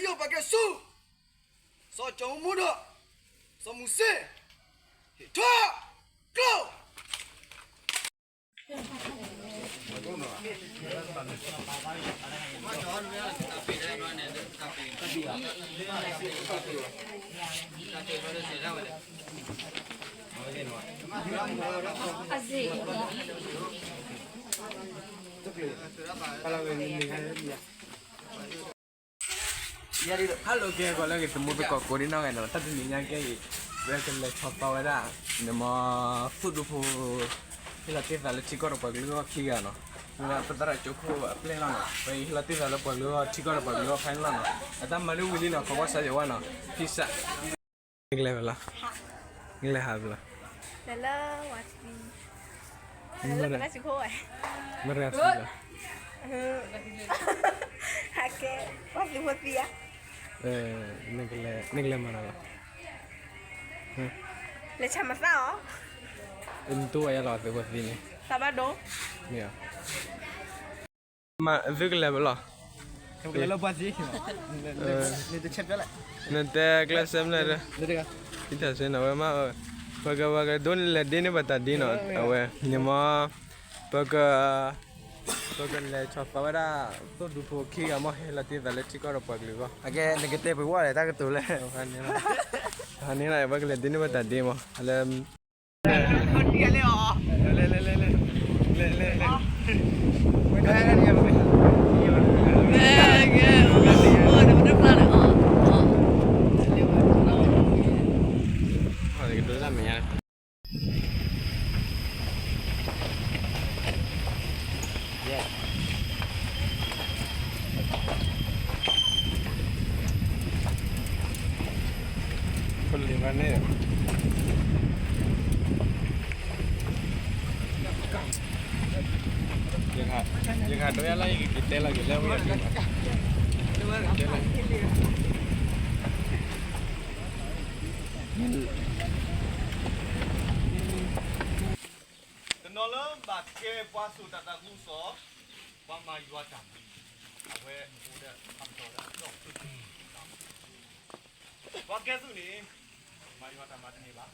ယိၣ်ပာ်ကဲဆူ စီၤကၠီမူဒီး စီၤမူၤစ့ ဟ့ၣ်ထီၣ် ကျိ ဟါလိၤကဲ ဂီၤလၢအဂ့ၤ သမူသကိးကိးဒံနီၢ်ဂၤဒဲးနီၤ, တၢ်တနံၤညါကဲအံၤ ပကလဲၤဆီၣ်သီဝဲဒၣ် နမ့ၢ် သူၣ်ဒူဖိ ဟ့ၣ်လီၤတ့ၢ်သးလၢထံကီၢ်ဒီးပှၤကလုာ်အဂီၢ်ခံဂၤနီၤ, ဝဲဒၣ်ပသရၣ်ကၠိခိၣ်အပျဲၢ်လီၤနီၤ, ပဟ့ၣ်လီၤတ့ၢ်သးလၢပှၤကလုာ်အဂီၢ် ထံကီၢ်ဒီးပှၤကလုာ်အဂီၢ်ဖဲန့ၣ်လီၤနီၤ, အတၢ်မၤလၢဝံၤလံနီၤ, ခီကီၢ်စါယဝဲနီၤ, ဖံစး နကလဲၤဝဲလီၤ, နကလဲၤဟးဖဲလီၤ, လၢ မ့ၢ်တဂၤသံလီၤ, နကလဲၤမၤတၢ်လီၤ, လဲၤဆၣ်မၤသၣ်အီၤ, နတိၢ်ဝဲယၤလီၤ သုးဖိသံန့ၣ်, မ့ၢ် သုကလဲၤဖဲလီၤ, နတဲကျဲးစၢးမနုၤဒီး ဖံထၣ်စ့နီၤ ဝဲမး, ပက ပကဒိးလဲၤဒ့န့ၢ်ဘၣ်တၢ်ဒ့နီၤ, အဝဲ န့ၣ်မ့ၢ် ပက ပကလဲၤဆီၣ်သီဝဲဒၣ် သူၣ်ဒူဖိခံဂၤမ့ၢ် ဟ့ၣ်လီၤတ့ၢ်သးလၢထံကီၢ်ဒီးပှၤကလုာ်အဂီၢ်, အကဲ နကတဲပှဲၤဝဲလဲၣ် တၢ်ကတိၤလဲၣ်, ဟါန့ၣ် ပကလဲၤဒ့န့ၢ်ဘၣ်တၢ်ဒ့မး လၢ ယကဟးဒိးယၤလၢယကက့ၤတဲလီၤက့ၤလၢဝဲယၤ, တနီၤလၢဘၣ်ကဲပှၤစိာ်တၢ်သးခုကစီၣ်, ပှၤမၤယွၤတၢ်မၤ, အဝဲအိၣ်ဒီးဖးကတီၤဒီးအဒီၣ်, ပှၤကဲသုးန့ၣ် မၤယွၤတၢ်မၤတန့ၢ်ဘၣ်,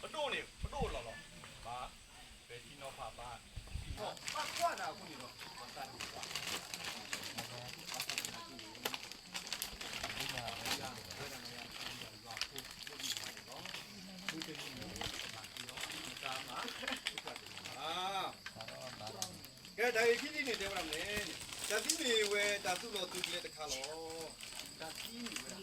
တလီၤလီၤ, ပဒိၣ်န့ၣ် ပဒိၣ်လီၤလီၤ, ဘၣ် ပဲာ်ထံနီၤဖးဘၣ်, ဘၣ်ကွၢ်တၢ်အဃိန့ၣ်ဒီး ပှၤသးဒူၣ်ဘၣ် ကဲ တၢ်ဂ့ၢ်ခံထံၣ်န့ၣ် တဲဝဲဒၣ်မ့ၢ်, တၢ်သံမ့ၢ်ဝဲတၢ်သူၣ်လီၤသုးကျဲတခါလီၤ. တၢ်သံမ့ၢ်ဝဲတၢ်သူၣ်လီၤသုးကျဲ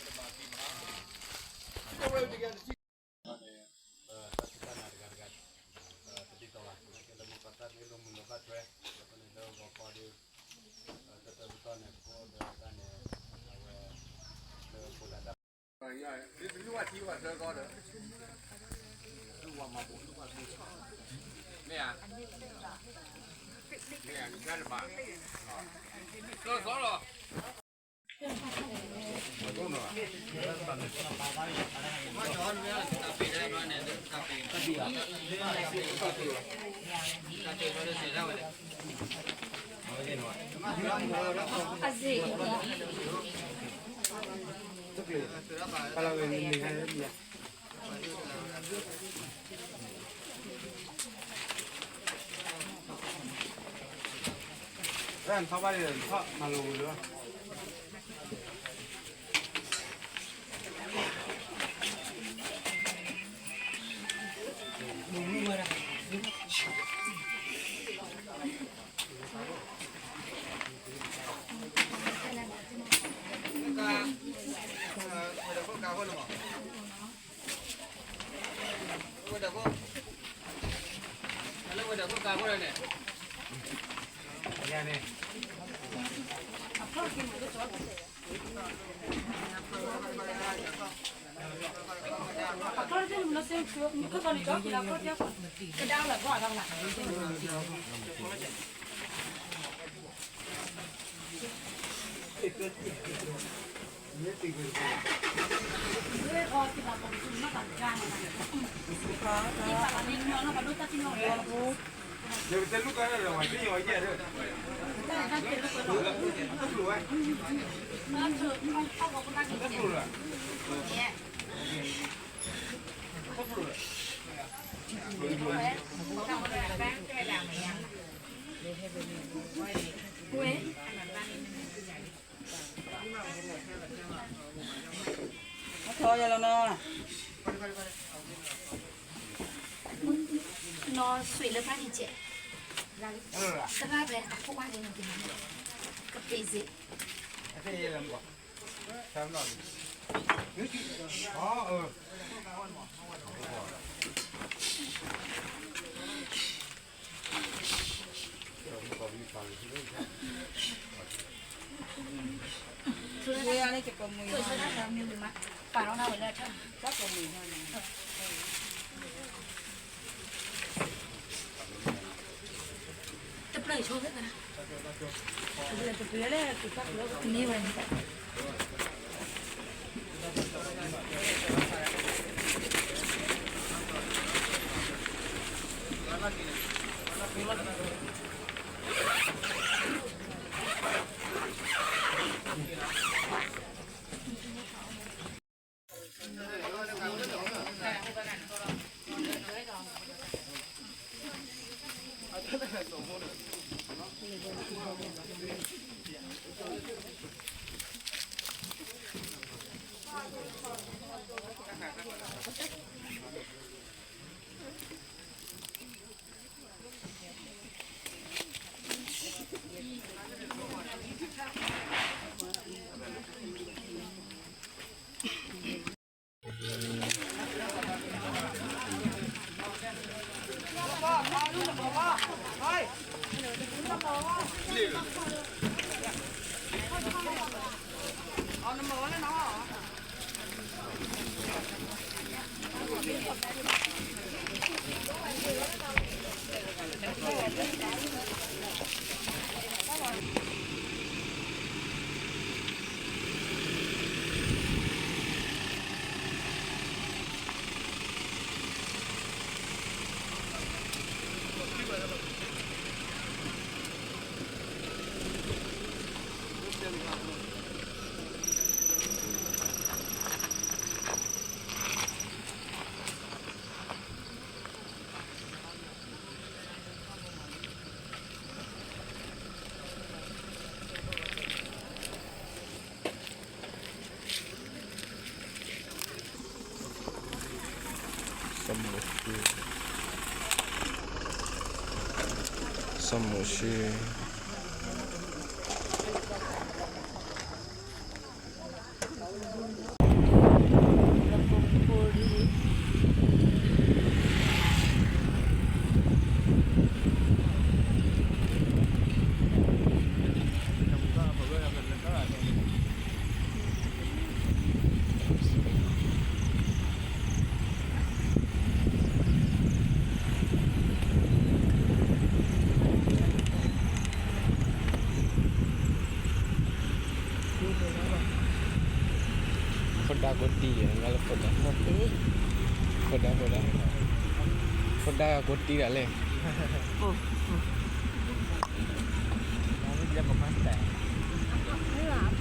တခါလီၤ. အထီယလီၤနီၤ, နီၢ်ဆွေလၢဖးဒံးကဲး, သရၣ်ဖဲအခိၣ်ဘၣ်န့ၣ်, ကပ့ၤစ့ၢ် ပာ်လီၤနၤဝဲလၢအထၢၣ်, တပျၢ်ဆိ, တပျၢ်လၢ န့ၢ်ဝဲန့ၣ် စီၤမိၤၡ့, စီၤမိၤၡ့. ဖိဒါကိးတံၢ်ယဲၢ်, ဖိဒါ, ဖိဒါ, ဖိဒါ, ဖိဒါကိးတံၢ်ဒၣ်လဲၣ်. မံၤဆီတမ့ၢ်, နီတမ့ၢ်, တဂီၤခ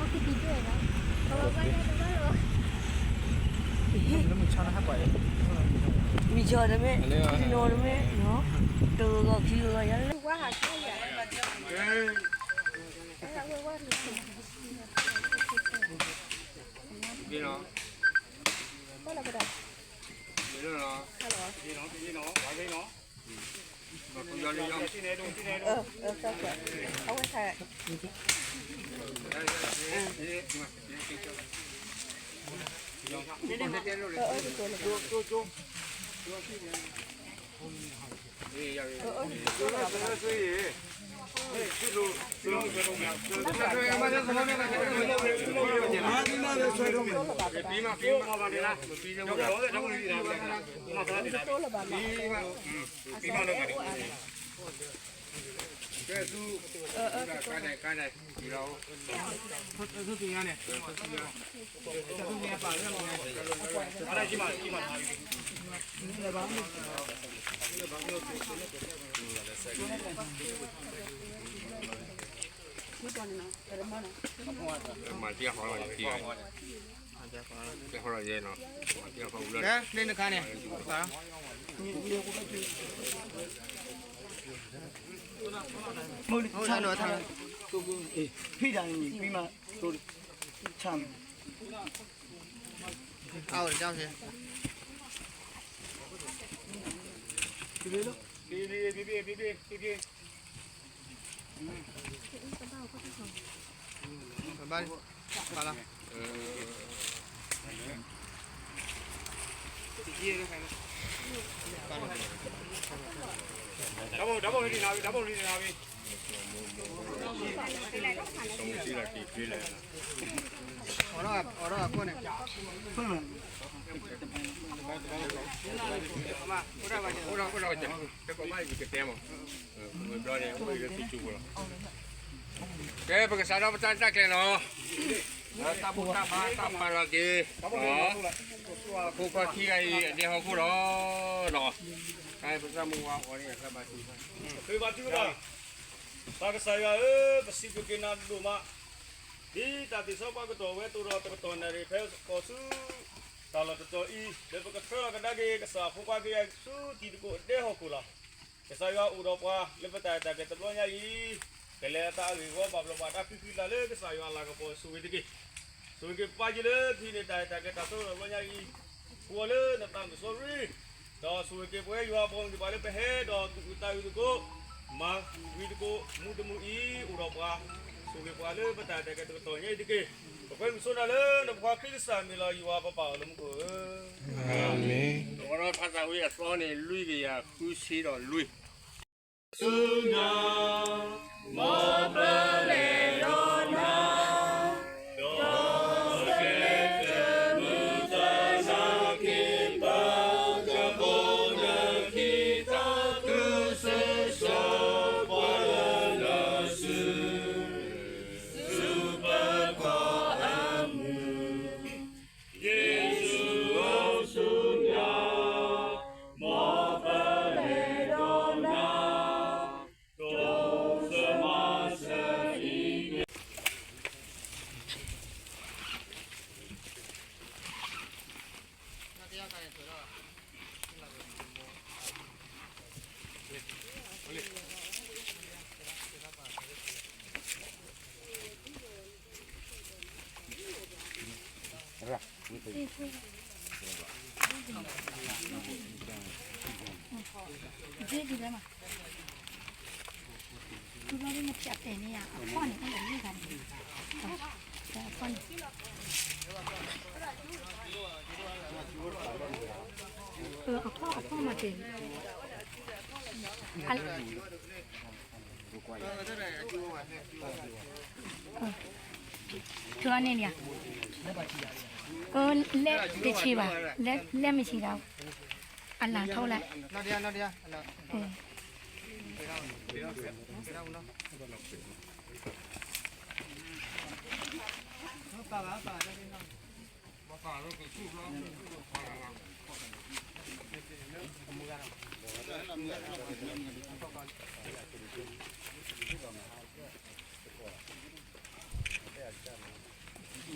ံဂီၤယၤလၢ မၤတံၢ်ဃီလီၤယဲနီၤ, မၤတံၢ်ဃီလီၤယဲနီၤ, မၤတံၢ်ဃီလီၤယဲနီၤ, ဖိဒၣ်န့ၣ် ဖံမး, ဆၣ်မး, အဝဲတကၢ်ဖဲ ကဲ ပကစးထီၣ်ပတၢ်တၢ်ကျဲၤနီၤ, တၢ်ဘူၣ်တၢ်ဘါတၢ်ပာ်လီၤက့ၤ, ဖိခွါခံဂၤအံၤ အဒဲဟီၣ်ခိၣ်လီၤ, ပကစၢ်မူဝါအီၤန့ၣ် တၢ်ဘါထုကဖၣ်, ပၢ်ကစၢ်ယွၤဧၢ, ပစံးဘျုးက့ၤနၤဒိၣ်မး, ဒ်တၢ်သ့ၣ်ဆီပှၤကတီၢ်ဝဲတိၢ်ဒီးတကတီၢ်နၣ်ရံၣ် ဖဲကိးဆူ တၢ်လီၢ်တတီၤအံၤ လၢပကဆှၢလီၤကဒါက့ၤ ကစၢ်ဖိခွါခံဂၤအံၤဆူတံၤသကိးအဒဲဟီၣ်ခိၣ်လီၤ. ကစၢ်ယွၤအိၣ်ဒီးပှၤလၢပတၢ်အဲၣ်တၢ်ကျဲၤတဘျီညါအံၤ, ကလဲၤအသးအဂ့ၢ်အဂီၢ်ဘၣ်ဘျီးပှၤတၢ်ဖံးဃံလၤလၢကစၢ်ယွၤအလၤကပီၤ ဆိၣ်ဂ့ၤတက့ၢ်. ဆိၣ်ဂ့ၤက့ၤပၢ်က့ၤလၢခံန့ၣ် တၢ်အဲၣ်တၢ်ကျဲၤတၢ်ဆၢကတီၢ်တဘျီညါအံၤ, ဃုအီၤလၢနသးမုၢ်စီဆှံ, ဒီးဆိၣ်ဂ့ၤက့ၤပဝဲယွၤပှၤဂီၢ်မုၢ်သ့ၣ်တဖၣ်လၢပဟဲဒီးသူၣ်အုးသးအုးသကိး, မၤဝံၤသကိး မူတမူအံၤအိၣ်ဒီးပှၤ, ဆိၣ်ဂ့ၤပှၤလၢပတၢ်အဲၣ်တၢ်ကျဲၤတကတီၢ်ညါအံၤတက့ၢ်. ပကွဲမုာ်ဆိနၤလၢနဖိခွါခရံာ်ကစၢ်မ့ၢ်လီၤ ယွၤပပၢ်အိၣ်လၢမူခိၣ်ဧၢ, အၤမ့ၣ်. တဝီဒီးဖးသးဝံၣ်အသီန့ၣ် လွံၢ်ကယၤဃုဆံဒီးလွံၢ် ဆူညါ မ်ပလဲၤဒီးနၤ, ဒီးကလဲၤတမုာ်တၢ်နာ်က့ၤပၢ်, ကဘီနခံတၢ်တုၤဆၢဆှၢပှၤလၢနစု, ဆူပကီၢ်အမုၢ် ယ့ၣ်ၡူးဧၢ ဆူညါ မ်ပလဲၤဒီးနၤ, ဒီးကမၤစၢၤအံၤ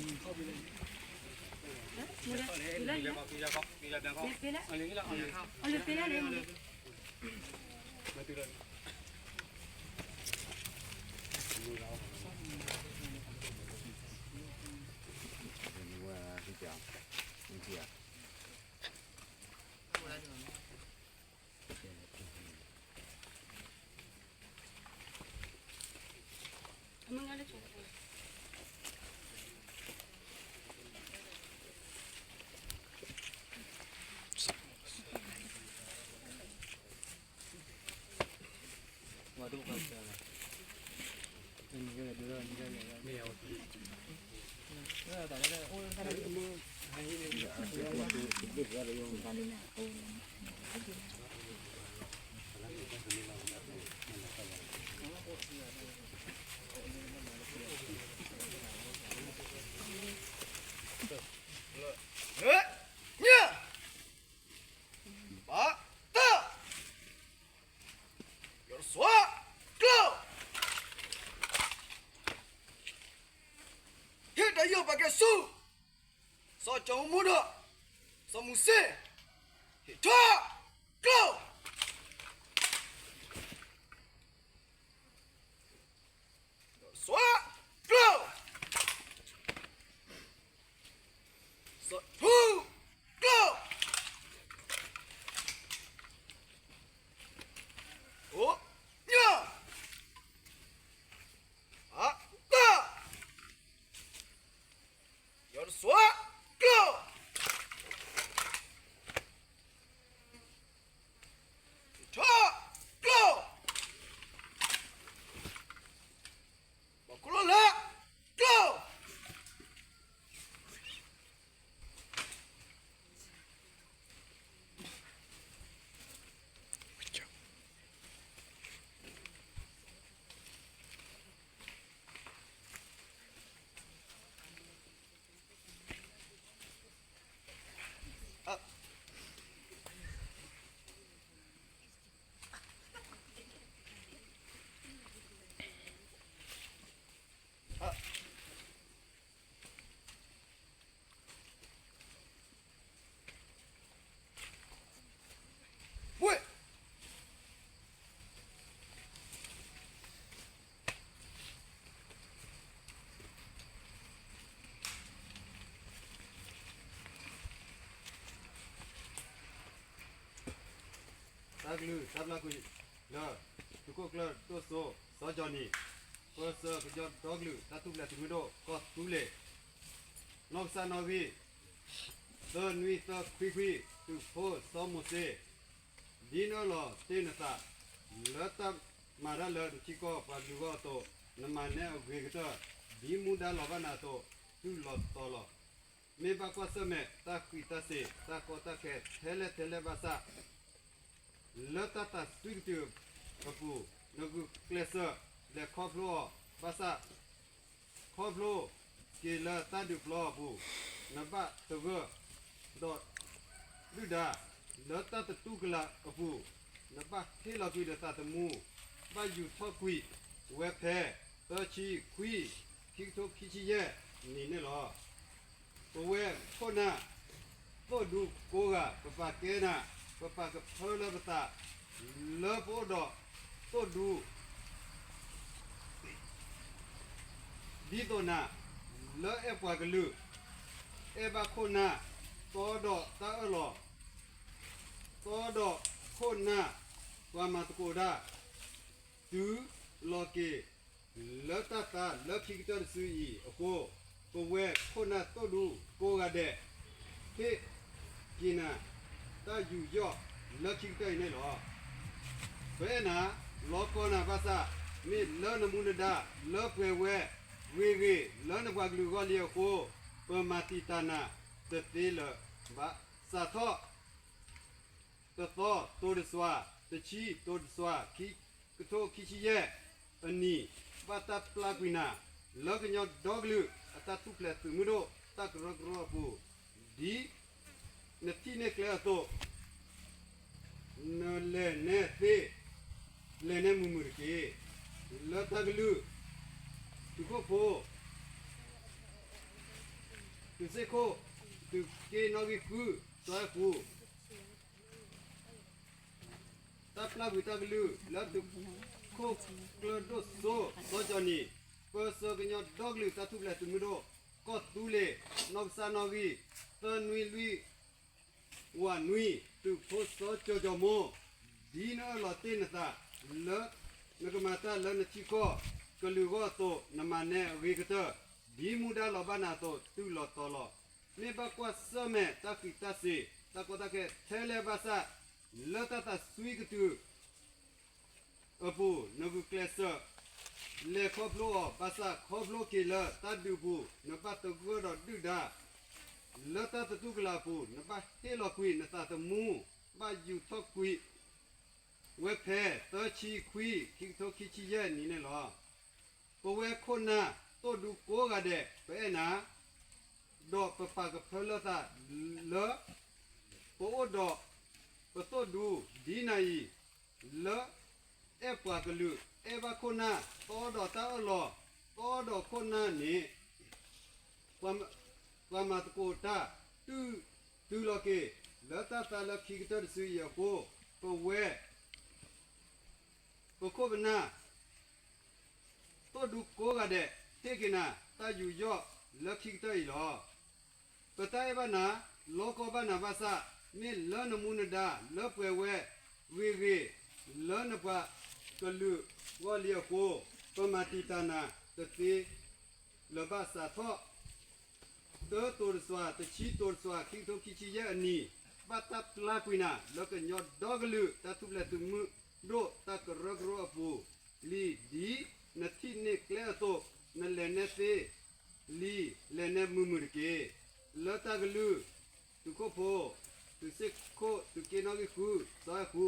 အဖီၣ်န့ၣ် အဖီၣ်န့ၣ် အဖီၣ် အဖီၣ်မးတ့ၢ်, ထုးအီၤန့ၣ်လံ, လဲၣ်တဆံးဘၣ်, လဲၣ်မ့ၢ်ဆံးဒီး အလၢ်ထီၣ်လၢ ညၣ် ဘၣ်တၢ် ယွၤတစွါ ကျိ ယီၢ်ပာ်ကဲဆူ စီၤကၠီၤမိၢ်ဒီး စီၤမူၤစ့, ဟ့ၣ်ထီၣ်ကျိ စီၤကျိ, စီၤထူကျိ, အိၣ်ညါ အတၢ် ယီၢ်တစီၤကျိ, ထီၣ်ကျိ, ဘီခိၣ်လီၤလၢကျိ တၢ်ကလုၢ်တၢ်ပျၢ်ကွံာ်လၢ သုးခိၣ်ကျၢၢ်ဒိၣ်စိ စီၤကၠီၤနံၤ, ပၢဆှၢကညီဒီကလုာ်တၢ်ထူၣ်ဖျဲးသုးမုၢ်ဒိၣ် ကီၢ်သူလ့ၤ, နီၢ်ကစၢ်နီၣ်ဂံၢ် သၢနွံသၢခွံခွံ, သုးဖိစီၤမိၤၡ့, ဒ်နအၢၣ်လီၤတ့ၢ်နသး လၢတၢ်မၤတၢ်လၢနထံကီၢ်ပှၤကလုာ်အဂီၢ်အသိး, နမၤနဲအဂ့ၤကတၢၢ်, ဒ်မူဒါလီၤဘၣ်နၤအသိး, သုးလီၤတီၤလီၤ. မ့ၢ်ဘၣ်ကွၢ်ဆၢၣ်မဲာ်တၢ်ဃံးတၢ်စ့ၤ တၢ်ကီတၢ်ခဲထဲလဲၣ်ထဲလဲၣ်ဘၣ်ဆၣ် လၢတၢ်သးစွံကတုၤအပူၤ, နဂုာ်ကျဲးစၢးလဲၤခီဖျိအီၤဘၣ်ဆၣ်, ခီဖျိက့ၤလၢတၢ်ဒုးပျီအပူၤ, နဘၣ်သဂၢၢ်ဒီး ဒုၣ်ဒါ, လၢတၢ်သတူၢ်ကလာ်အပူၤ, နဘၣ်ဟ့ၣ်လီၤကွံာ်နသးသမူ, ဘၣ်ယူာ်ထီၣ်ကွံာ်ဝဲဖဲ သၢဆံခွံ, ခံကထိခံဆံယဲၢ်နံၣ်န့ၣ်လီၤ. ပဝဲခိၣ်နၢ်သိၣ်ဒူကိးဂၤ ပပာ်ကဲနၤ, ပပာ်ကဖၢလၢပသး လၢပအိၣ်ဒီးသိၣ်ဒူ ဒ်သိးနၤ, လၢအဲၣ်ပှၤကလုာ်, အဲၣ်ဘၣ်ခိၣ်နၢ်, တီဒီးတၢ်အၢၣ်လီၤ, တီဒီးခိၣ်နၢ်, ပှၤမၤသကိးတၢ်, တုၤလီၤက့ၤလၢတၢ်သါလၢခံကတၢၢ်တစုအံၤအဃိ, ပဝဲခိၣ်နၢ်သိၣ်ဒူကိးဂၤဒဲး ဟ့ၣ်က့ၤနၤ တၢ်ယူးယီၣ်လၢခံကတၢၢ်အံၤန့ၣ်လီၤ. ပအဲၣ်နၤလီၤကီနၤဘၣ်ဆၣ်, မ့ၢ်လၢနမူနဒါလၢပှဲၤဝဲဂ့ၤဂ့ၤလၢနပှၤကလုာ်အဂီၢ်လံအဃိ, ပမၤတံာ်တာ်နၤတသ့လၢၤဘၣ်. စးထီၣ် တသီတိၤတစွၤ, တဆံတိၤတစွၤ, ခံကထိခံဆံယဲၢ်အနံၣ်, ဘၣ်တၢ်ပျၢ်ကွံာ်နၤ လၢကညီဒီကလုာ်အတၢ်ထူၣ်ဖျဲးသုးမုၢ်ဒိၣ်တၢ်ကရၢကရိအပူၤ, ဒ်နထံၣ်န့ၢ်ကျဲအသိး, နလဲၤနဲသ့, လဲၤနဲမုာ်မုာ်တက့ၢ်. လၢတၢ်ကလုၢ်, သုးခိၣ်ဖိ, သုးစ့ၢ်ခိၣ်, သုးက့နီၣ်ဂံၢ်ဃု, စီၤအဲၣ်ပူၤ တၢ်ပျၢ်ကွံာ်တၢ်ကလုၢ်လၢသုးခိၣ်ကျၢၢ်ဒိၣ်စိ စီၤကၠီၤနံၤ, ပၢဆှၢကညီဒီကလုာ်တၢ်ထူၣ်ဖျဲးသုးမုၢ်ဒိၣ် ကီၢ်သူလ့ၤ, နီၢ်ကစၢ်နီၣ်ဂံၢ် သၢနွံလွံၢ် ဝးနွံ, သုးဖိစီၤကၠီၤကၠီၤမိၢ်, ဒ်နအၢၣ်လီၤတ့ၢ်နသး လၢနကမၤတၢ်လၢနထံကီၢ်ကလုာ်အဂီၢ်အသိး, နမၤနဲအဂ့ၤကတၢၢ်, ဒ်မူဒါလီၤဘၣ်နၤအသိး, တုၤလီၤတီၤလီၤ. မ့ၢ်ဘၣ်ကွၢ်ဆၢၣ်မဲာ်တၢ်ဃံးတၢ်စ့ၤ တၢ်ကီတၢ်ခဲထဲလဲၣ်ဘၣ်ဆၣ်, လၢတၢ်သးစွံကတုၤ အပူၤ, နဂုာ်ကျဲးစၢးလဲၤခီဖျိအီၤဘၣ်ဆၣ်, ခီဖျိက့ၤလၢတၢ်ဒုးအပူၤ, နဘၣ်သဂၢၢ်ဒီးဒုၣ်ဒါ, လၢတၢ်သတူၢ်ကလာ်အပူၤ, နဘၣ်ဟ့ၣ်လီၤကွံာ်နသးသမူ, ဘၣ်ယူာ်ထီၣ်ကွံာ်ဝဲဖဲ သၢဆံခွံ, ခံကထိခံဆံယဲၢ်နံၣ်န့ၣ်လီၤ. ပဝဲခိၣ်နၢ်သိၣ်ဒူကိးဂၤဒဲး ပအဲၣ်နၤ, ဒီးပပာ်ကဖၢလၢသးလၢ ပအိၣ်ဒီးပသိၣ်ဒူဒ်နၤအံၤ, လၢအဲၣ်ပှၤကလုာ်, အဲၣ်ဘၣ်ခိၣ်နၢ်, တီဒီးတၢ်အၢၣ်လီၤ, တီဒီးခိၣ်နၢ်န့ၣ် ပှၤမၤသကိးတၢ် တုၤလီၤက့ၤ လၢတၢ်သါလၢခံကတၢၢ်တစုအံၤအဃိ, ပဝဲ ပခိၣ်ပနၢ် သိၣ်ဒူကိးဂၤဒဲး ဟ့ၣ်က့ၤနၤ တၢ်ယူးယီၣ်လၢခံကတၢၢ်အံၤလီၤ. ပတၢ်အဲၣ်ဘၣ်နၤ လီကီဘၣ်နၤဘၣ်ဆၣ် မ့ၢ်လၢနမူနဒါလၢပှဲၤဝဲဂ့ၤဂ့ၤ လၢနပှၤကလုာ်ဂီၢ်လံအဃိ, ပမၤတံာ်တာ်နၤတသ့လၢၤဘၣ်. စးထီၣ် သၢတိၤတစွၤ တဆံတိၤတစွၤ ခံကထိခံဆံယဲၢ်အနံၤ, ဘၣ်တၢ်ပျၢ်ကွံာ်နၤ လၢကညီဒီကလုာ် တၢ်ထူၣ်ဖျဲးသုးမုၢ်ဒိၣ် တၢ်ကရၢကရိအပူၤ လံ. ဒ်နထံၣ်န့ၢ်ကျဲအသိး, နလဲၤနဲသ့လံ, လဲၤနဲမုာ်မုာ်တက့ၢ်. လၢတၢ်ကလုၢ်, သုးခိၣ်ဖိ, သုးစ့ၢ်ခိၣ်, သုးက့နီၣ်ဂံၢ်ဃု, စီၤအဲၣ်ဃု.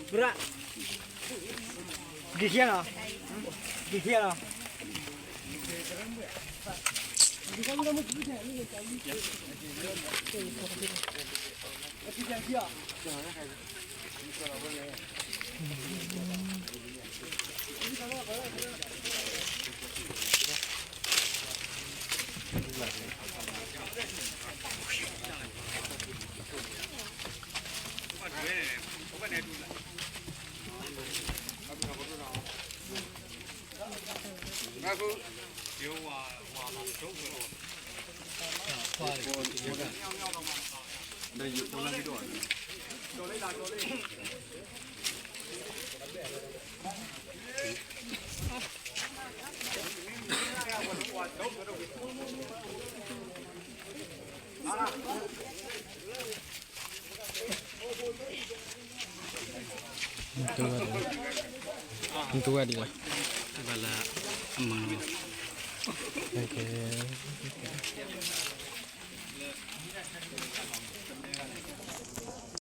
ဘုရား, က့ၤခံရလီၤ, က့ၤခံရလီၤ. Ntuga dila. Bala, mano. Okay.